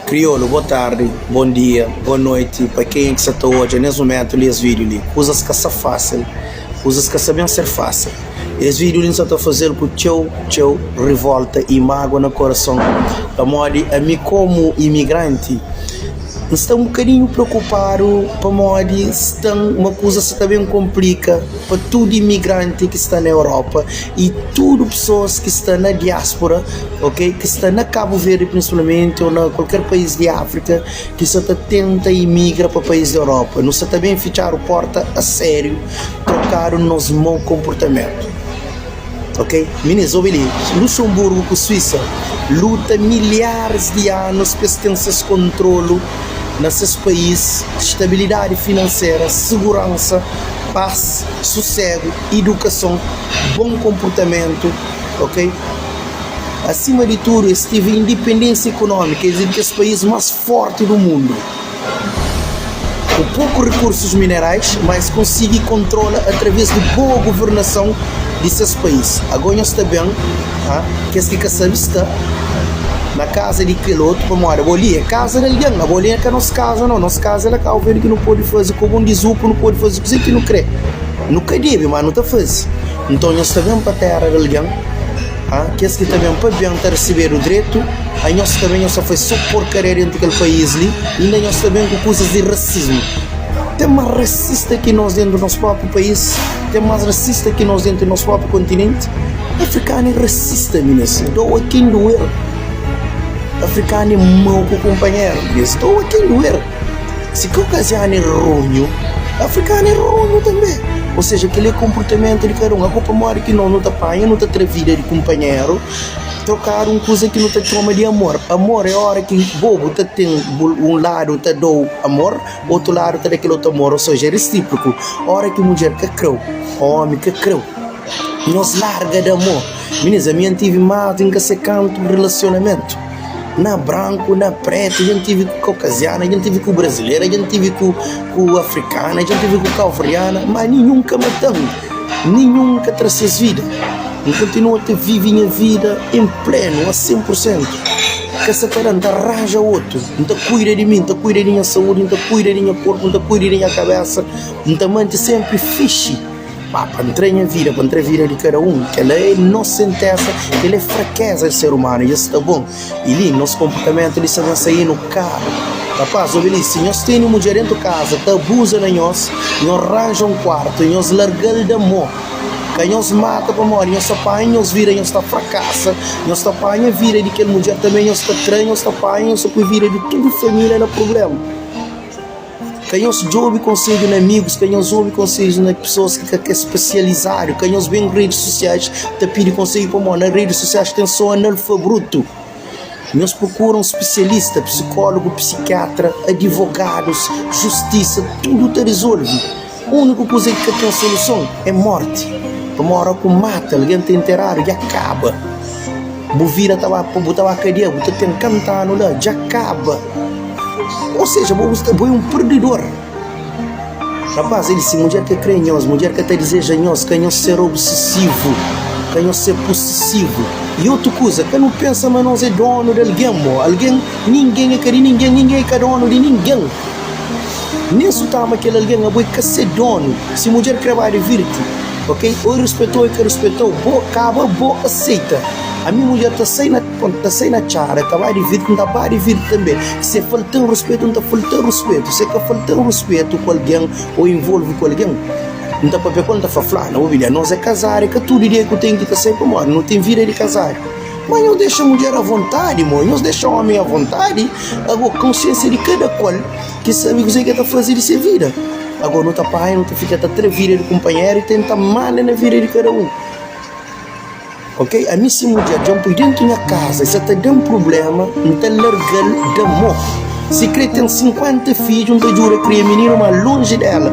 Kriolu, bo tardi, bon dia, bo noiti pa kenha ki sa ta odja nes mumentu li es vídiu li. Kuzas ka sa fásil, kuzas ka sa ben ser fásil. Es vídiu li N sa ta faze-l ku txeu, txeu rivolta i mágua na korason pamodi ami komu imigranti N sta un bokadinhu preokupadu pamodi sta ma kuzas sa ta ben konplika pa tudu imigranti ki sta na Europa i tudu pesoas ki sta na diáspora. Ok, ki sta na Cabo Verde principalmente ou na qualquer país di África ki sa ta tenta imigra pa país di Europa, nu sa ta ben fitxadu porta a sério trokadu nos mau comportamento. Ok, minis obi li, Luxemburgo ku Suíça luta milhares di anos pa es ten ses kontrolu na ses país, stabilidadi financeira, segurança, paz, sossego, idukason, bon comportamento, ok. Asima di tudu, es tevi indipendénsia ikonómika, es é di kes país más fórti di mundu. Ku poku rikursus minerais, má es konsigi kontrola através di boa guvernason di ses país. Agó nhos ta ben, ha, kes ki ka sabe sta na kaza di kel otu, pamodi abo li é kaza di algen, abo li é ka nos kaza nau, nos kaza é la Kabu Verdi ki nu pode faze kobon di zupu, nu pode faze kuzê ki nu krê. Nu ka debe, má nu ta faze. Nton nhos ta ben pa téra di algen. Ha, kes ki ta ben pa ben ta resebedu dretu, a nhos ta ben nhos ta fai so porkaria dentu kel país li, inda nhos ta ben ku kuzas di rasismu. Ten mas rasista ki nos dentu nos propi país? Ten mas rasista ki nos dentu nos propi kontinenti? Afrikanu é rasista minis, doa ken doer. Afrikanu é mau ku kunpanheru minis, doa ken doer. Si kaukazianu é runhu, afrikanu é runhu tanbê. Ou seja, kel-li é konportamentu di kada un. Ago pamodi ki nos nu ta panha, nu ta tra vida di kunpanheru trokadu un kuza ki nu ta txoma di amor? Amor é óra ki bo bu ta ten un ladu ta da-u amor, otu ladu ta da kel otu amor. Ou seja, é resíproku. Óra ki mudjer ka krê-u ô ómi ka krê-u, nhos larga di amor. Minis, ami N tive más di N ka se kantu relasionamentu. Na branku, na pretu, dja N tive ku kaukaziana, dja N tive ku brazilera, dja N tive ku ku afrikana, dja N tive ku kauveriana, ma ninhun ka mata-m, ninhun ka tra ses vida. N kontinua ta vive nha vida en plenu, a 100 pur sentu. Ka sa ta da, N ta ranja otu, N ta kuida di mi, N ta kuida di nha saúdi, N ta kuida di nha korpu, N ta kuida di nha kabesa, N ta mante senpri fixi. Pa pa N tra nha vida, pa N tra vida di kada un, kel-la é nosentesa, kel-la é frakeza di ser umanu, i es sta bon. I li, nos konportamentu li sta ben sai-nu karu. Rapaz, obi li, si nhos tene mudjer dentu kaza ta abuza na nhos, nhos ranja un kuartu, nhos larga-l da mô. Ka nhos mata pamodi nhos ta panha nhos vida, nhos ta frakasa, nhos ta panha vida di kel mudjer tanbe, nhos ta tra, nhos ta panha, nhos ta poi vida di tudu família na prubléma. Ka nhos djobe konsedju na amigus, ka nhos obi konsedju na pesoas ki ka ka spesializadu, ka nhos ben redis sosiais ta pidi konsedju pamodi na redis sosiais ten so analfabrutu. Nhos prokura un spesialista, psikólogu, psikiatra, adivogadus, justisa, tudu ta rizolve. Úniku kuza ki ka ten soluson é morti, pamodi ora ku mata algen ta interadu dja kaba. Bu vida ta ba bu ta ba kadia, bu ta ten kantanu la, dja kaba. Ou seja, bo bo é un perdidor. Rapaz, el si mudjer ka kre nhos, mudjer ka ta dizeja nhos, ka nhos ser obsesivu, ka nhos ser posesivu. I otu kuza, ka nu pensa ma nos é donu di algen, mo. Algen, ningen é ka di ningen, ningen é ka donu di ningen. Nen su ta ama kel algen, abo é ka se donu. Si mudjer kre ba divirti, ok, ou el ruspetou ou el ka ruspetou, bo kaba, bo aseita. Ami mudjer ta sai na ta sai na txada, ta ba divirti, N ta ba divirti tanbe. Si el falta-m ruspetu, N ta falta-l ruspetu. Si el ka falta-m ruspetu ku algen ou involve ku algen, N ta papia ku el, N ta fla, Flana, obi li, anos é kazadu, é ka tudu dia ku ten ki ta sai pamodi nu ten vida di kazadu. Ma nhos dexa mudjer avontadi, mo, nhos dexa omi avontadi. Ago, konsiensia di kada kual ki sabe kuzê ki el ta faze di se vida. Ago, nu ta panha, nu ta fika ta tra vida di kunpanheru i tenta manda na vida di kada un. Ok, ami si mudjer dja N pui dentu nha kaza i sa ta da-m prubléma, N ta larga-l da mô. Si krê ten 50 fidju, N ta djuda kria mininu, má lonji dela.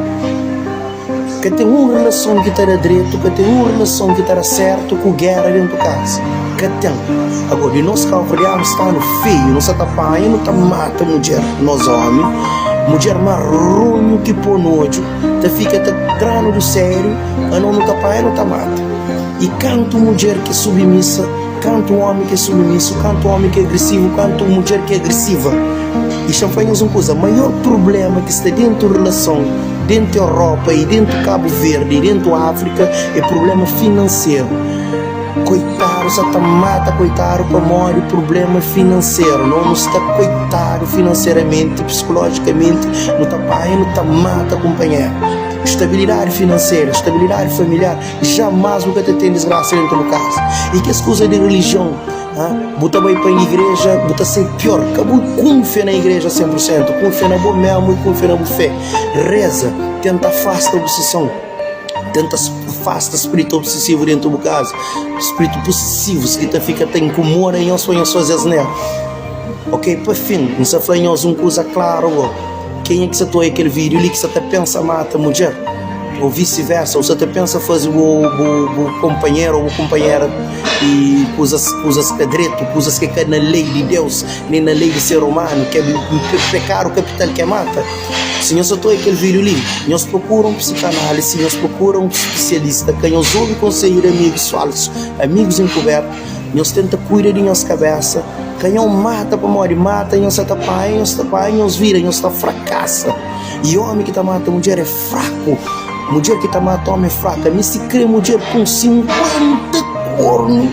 Ka ten un relason ki ta da dretu, ka ten un relason ki ta da sértu ku géra déntu kaza. Ka ten. Agó, di nos kauverdianu sta-nu feiu, nu sa ta panha, nu ta mata mudjer, nos ómi, mudjer más runhu ki pô nu odju, ta fika ta tra-nu di sériu, anos nu ta panha, nu ta mata. I kantu mudjer ki subimisa. Kantu omi ki é submisu, kantu omi ki é agresivu, kantu mudjer ki é agresiva. I xa-m fla nhos un kuza, maior prubléma ki sta déntu relason, déntu Europa i déntu Kabu Verdi i déntu Áfrika é prubléma finanseru. Koitadu sa ta mata koitadu pamodi prubléma finanseru. Nos nu sta koitadu finanseramenti, psikolojikamenti, nu ta panha nu ta mata kunpanheru. Stabilidadi finanseru, stabilidadi familiar. Jamais bu ka ta ten disgrasa dentu bu kaza. I kes kuza di relijion, ha? Bu ta bai pa igreja, bu ta sai pior. Ka bu kunfia na igreja 100%, kunfia na bo mesmu i kunfia na bu fé. Reza, tenta afasta obsesson, tenta afasta spritu obsesivu dentu bu kaza, spritu posesivus ki ta fika ta inkomoda nhos pa nhos faze asnera. Ok, pa fin, N sta fla nhos un kuza klaru go. Kenha ki sa ta oia kel vídiu li ki sa ta pensa mata mudjer ô visi versa, ô sa ta pensa faze bu bu konpanheru ô bu konpanhera i kuzas kuzas ka dretu, kuzas ki ka na lei di Deus nen na lei di ser umanu, ki é pekadu kapital ki é mata. Si nhos sa ta oia kel vídiu li, nhos prokura un psikanálisi, nhos prokura un spisialista, ka nhos obi konsedju di amigus falsu, amigus enkubertu. Nhos tenta kuida di nhos kabésa, ka nho mata pamodi mata nhos sa ta panha, nhos ta panha nhos vida, nhos ta frakasa. I ómi ki ta mata mudjer é fraku, mudjer ki ta mata ómi é fraka. Mi si krê mudjer pun 50 kornu,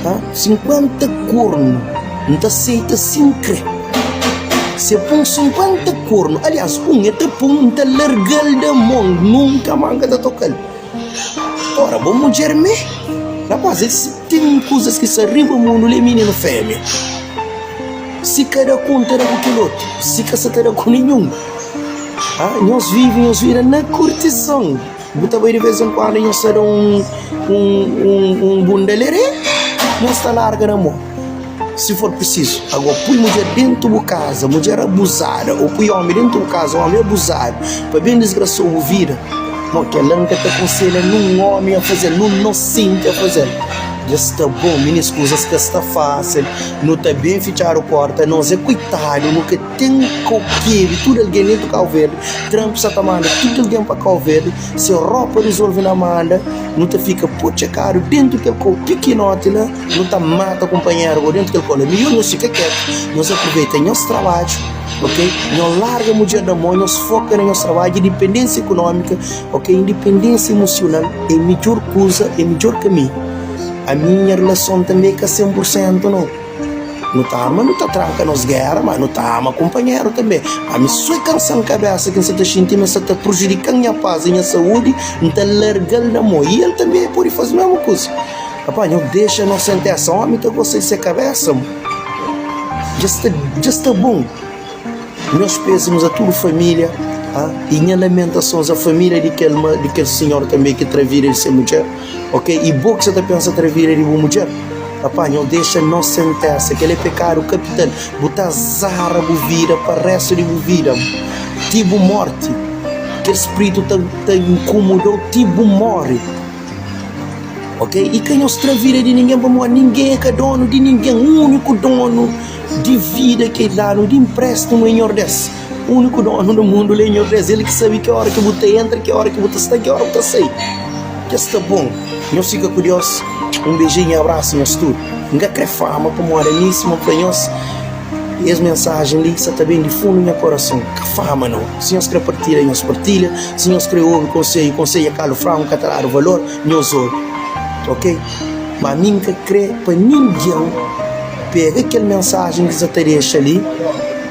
ha, 50 kornu, N ta seita sin krê. Si e pun 50 kornu, aliás un e ta pun, N ta larga-l da mon, nunka más N ka ta toka-l. Ora bo mudjer mé? Rapaz, es ten kuzas ki sta riba mundu li, mininu femia. Si kada kun ta da ku kel otu, si ka sa ta da ku ninhun. Ah, nhos vive nhos vida na kurtison. Bu ta bai di vez en kuandu nhos ta da un un un un bunda leré, nhos ta larga na mô. Si for prisizu, ago pui mudjer dentu bu kaza, mudjer abuzada, ô pui omi dentu bu kaza, omi abuzadu, pa ben disgrasau bu vida. Mo, kel-la N ka ta konselha nun omi a faze-l, nun nosenti a faze-l. Dja sta bon, minis, kuzas ka sta fásil, nu ta ben fitxadu porta, nos é kuitadu, nu ka ten kau kebe tudu algen dentu Kau Verdi, Trump sa ta manda tudu algen pa Kau Verdi, se Europa rizolve na manda, nu ta fika potxekadu dentu kel kau pikinoti la. Nu ta mata kunpanheru go dentu kel kola. Midjor nhos fika ketu, nhos aproveita nhos trabadju, ok? Nhos larga mudjer na mon, nhos foka na nhos trabadju, indipendênsia ikunómika, ok? Indipendênsia imusional é midjor kuza, é midjor kaminhu. Ami nha relason tanbê ka 100 pur sentu nau. Nu ta ama, nu ta tranka nos géra, ma nu ta ama kunpanheru tanbê. Ami so é kansa-m kabésa ki N sa ta xinti ma sa ta prujudika-m nha pas i nha saúdi, N ta larga-l na mon. I el tanbê pode faze mésmu kuza. Rapaz, nho dexa nos sentesa, omi ta gosta di se kabesa, dja sta, dja sta bon. Meus pésimus a tudu família, ah, i nha lamentasons a família di kel ma, di kel sinhor tanbe ki tra vida di se mudjer, ok? I bo ki sa ta pensa tra vida di bu mudjer, rapaz, nho dexa nos sentesa, kel é pekadu kapital, bu ta azara bu vida pa restu di bu vida, ti bu morti, kel spritu ta, ta inkomodau ti bu more. Ok, i ka nhos tra vida di ningen pamodi ningen é ka donu di ningen, úniku donu di vida ki el danu di inpréstimu é Nhordes, úniku donu di mundu la é Nhordes, el ki sabe ki óra ki bu ta entra, ki óra ki bu ta sta, ki óra bu ta sai. Dja sta bon, nhos fika ku Deus, un beijinhu i abrasu nhos tudu. N ka krê fama pamodi ami sima N fla nhos. Es mensajen li sa ta ben di fundu nha korason. Ka fama nau. Si nhos kre partilha, nhos partilha. Si nhos kre obi konsedju, konsedju é kalu frangu, ka ta dadu valor, nhos obi. Ok? Ma mi N ka kre pa ningen pega kel mensajen ki sa ta dexa li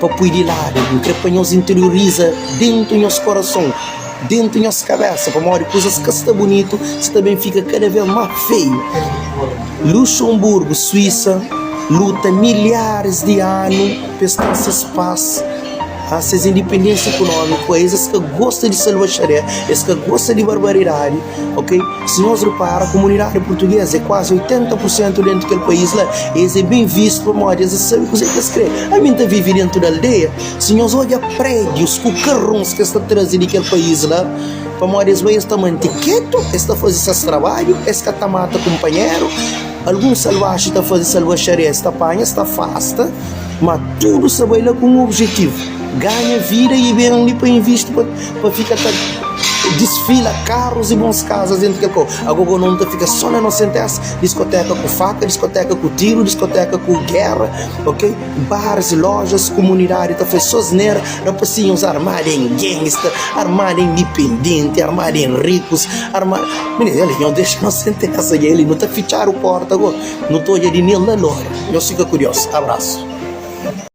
pa pui di ladu. N kre pa nhos interioriza dentu nhos korason, dentu nhos kabesa, pamodi kuzas ka sta bunitu, sta ben fika kada vez más feiu. Luxemburgo, Suísa luta milharis di anu pa es ten ses pas, ses indipendênsia ikunómiku. Es es ka gosta di salvaxaria, es ka gosta di barbaridadi, ok? Si nhos ripara, kumunidadi purtugês é kuazi 80 pur sentu dentu kel país la. Es é ben vistu pamodi es sabe kuzê ki es krê. Ami N ta vive dentu di aldeia, si nhos odja prédius ku karrons ki es ta traze di kel país la, Pamodi es bai es ta mante ketu, es ta faze ses trabadju, es ka ta mata kunpanheru. Alguns salvaxi ta faze salvaxaria, es ta panha, es ta afasta, ma tudu sa bai la ku un objetivu, ganha vida i ben li pa invisti pa fika ta. disfila karus i bons kazas dentu kel kau. Ago go no ta fika so na nos sentensa, diskoteka ku faka, diskoteka ku tiru, diskoteka ku gera, ok, baris, lojas, kumunidadi ta fai so asnera, rapasinhus armadu en gangsta, armadu en dipendenti, armadu en rikus, armadu, mininu ali nhos dexa nos sentensa dja ali, no ta fitxadu porta go, no ta odja di nil na lori. Nhos fika ku Deus, abrasu.